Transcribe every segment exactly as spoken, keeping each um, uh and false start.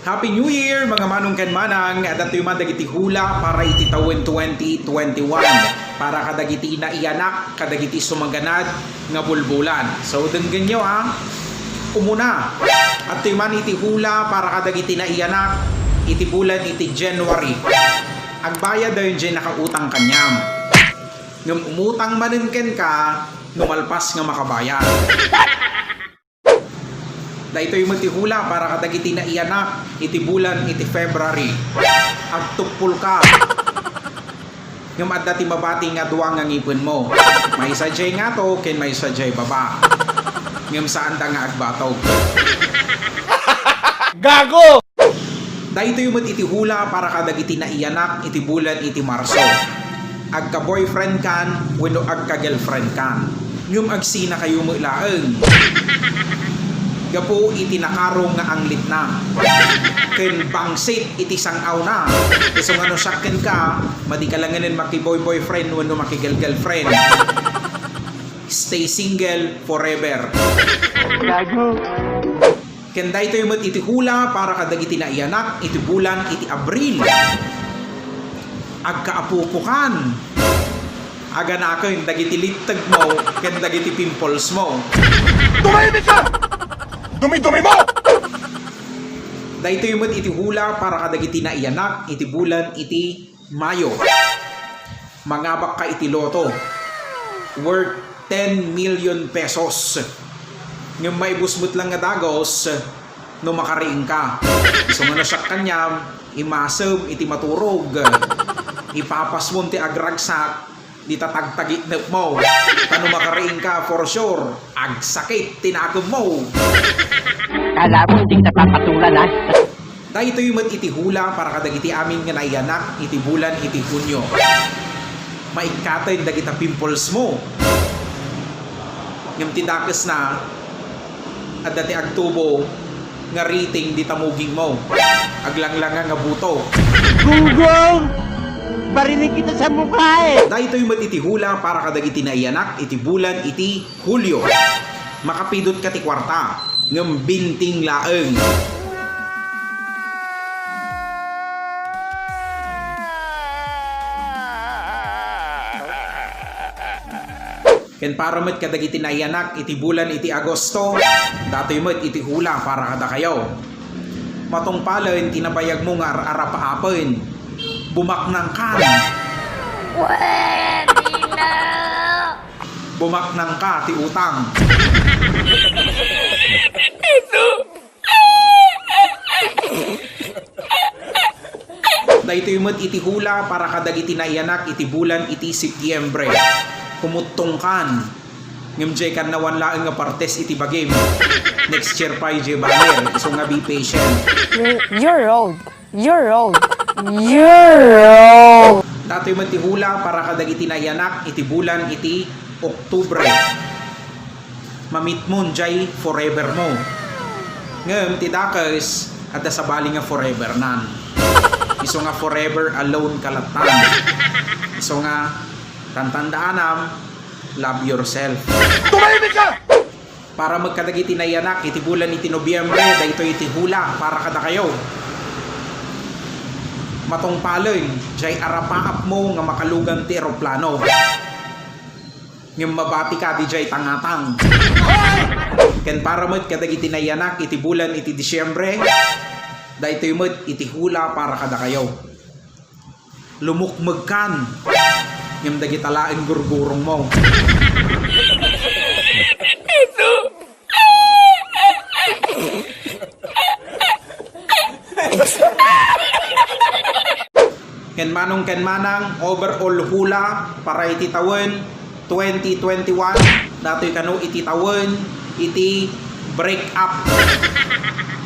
Happy New Year, mga manong ken manang! Adda tayo man dagiti hula para iti tawen twenty twenty-one. Para kadagiti naiyanak, kadagiti sumaganad nga bulbulan. So, denggenyo, ha. Umuna, adtoy man iti hula para kadagiti naiyanak iti bulan iti January. Agbayad dayon jay nakautang kaniam. Ngem umutang manen kenka no malpas nga makabayad. Daytoy met ti hula para kadagiti naiyanak iti bulan iti February. Agtuppolka. Ngem adda ti mabati nga dua nga ngipenmo. Maysa jay ngato ken maysa jay baba. Ngem saanda nga agbatog. Gago! Daytoy met iti hula para kadagiti naiyanak iti bulan iti Marso. Agka-boyfriend kan wenno agka-girlfriend kan. Ngem agsinakayo met laeng. Gapu iti nakarong nga anglitna. Ken bangsit iti sang-awna. Isu nga no siak kenka, madi ka langen makiboy-boyfriend wenno makigirlgirlfriend. Stay single forever. Gago. Ken daytoy met iti hula para kadagiti naiyanak iti bulan iti Abril. Agkaapupokan. Aganaken dagiti littegmo ken dagiti pimples mo. Tumahimik ka! Dumi-dumi mo! Daytoy met iti hula para kadagiti naiyanak iti bulan iti Mayo. Mangabakka iti lotto. Worth ten million pesos. Ngem maibus met lang nga dagus no makariingka. Isu nga no siak kaniam, imasem iti maturog. Ipapasmon ti agragsak, dita tagtagitnepmo. Ta no makariingka, for sure, agsakit ti nakemmo. Kala mo hindi kita papatulan, ha? Daytoy met iti hula para kadagiti amin nga naiyanak iti bulan iti Hunio. Maikkaten dagita pimples mo. Ngem ti dakesna, adda ti agtubo nga riting dita muging mo. Aglanglangang nga buto. Gunggong! Barinig kita sa mukha eh! Daytoy met iti hula para kadagiti naiyanak iti bulan iti Julio. Makapidot ka ti kuarta, ngem binting laeng. Ken para met kadagiti naiyanak iti bulan iti Agosto, datoy met iti hula para kadakayo. Matungpalen ti nabayagmo nga ar-arapaapen. Bumaknangkan. Pwede na! Bumaknangka ti utang. Daytoy met iti hula para kadagiti naiyanak iti bulan iti Setyembre. Kumuttongkan. Ngem jay kannawan laeng nga partes iti bagim. Next year pay jay baler. Isu nga be patient. You're, you're old. You're old. You're old. Datoy met ti hula para kadagiti naiyanak iti bulan iti Oktubre. Mamitmon jay forever mo. Ngem ti dakes, adda sabali nga forever nan. Isu nga forever alone ka lattan. Isu nga tantandaanam, love yourself. Tumahimik ka! Para met kadagiti naiyanak iti bulan iti Nobyembre, daytoy iti hula para kadakayo. Matungpalen, jay arapaap mo nga makalugan ti eroplano. Ngem mabati ka di jay tangatang. Ken para met kadagiti naiyanak iti bulan iti Disyembre, daytoy met iti hula para kadakayo. Lumukmegkan, ngem dagita laeng gurgurong mo. Ken manong ken manang, overall hula para iti tawen twenty twenty-one, datoy kano iti tawen iti break up.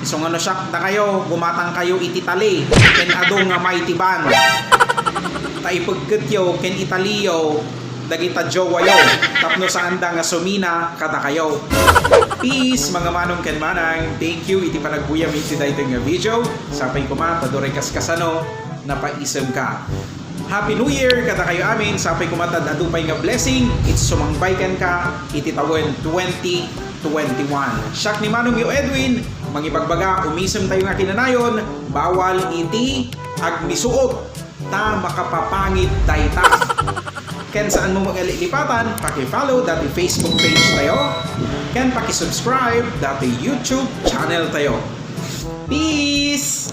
Isu nga no siak dakayo, gumatang kayo iti tali ken adu nga maitiban. Ta ipegketyo ken italiyo dagita jowayo tapno saanda nga sumina kadakayo. Peace, mga manong ken manang. Thank you iti panaguyam iti daytoy nga video. Sapay koma ta duray kaskasano, napaisemka. Happy New Year kadakayo amin. Sapay koma ta adu pay nga blessing iti sumangbay kenka iti tawen twenty twenty-one. Siak ni Manong Yo Edwin, Mangibagbaga, umisem tayo nga kinanayon, bawal iti agmisuot ta makapapangit dayta. Ken saan mo makalilipatan, paki-follow dati Facebook page tayo, ken paki-subscribe dati YouTube channel tayo. Peace!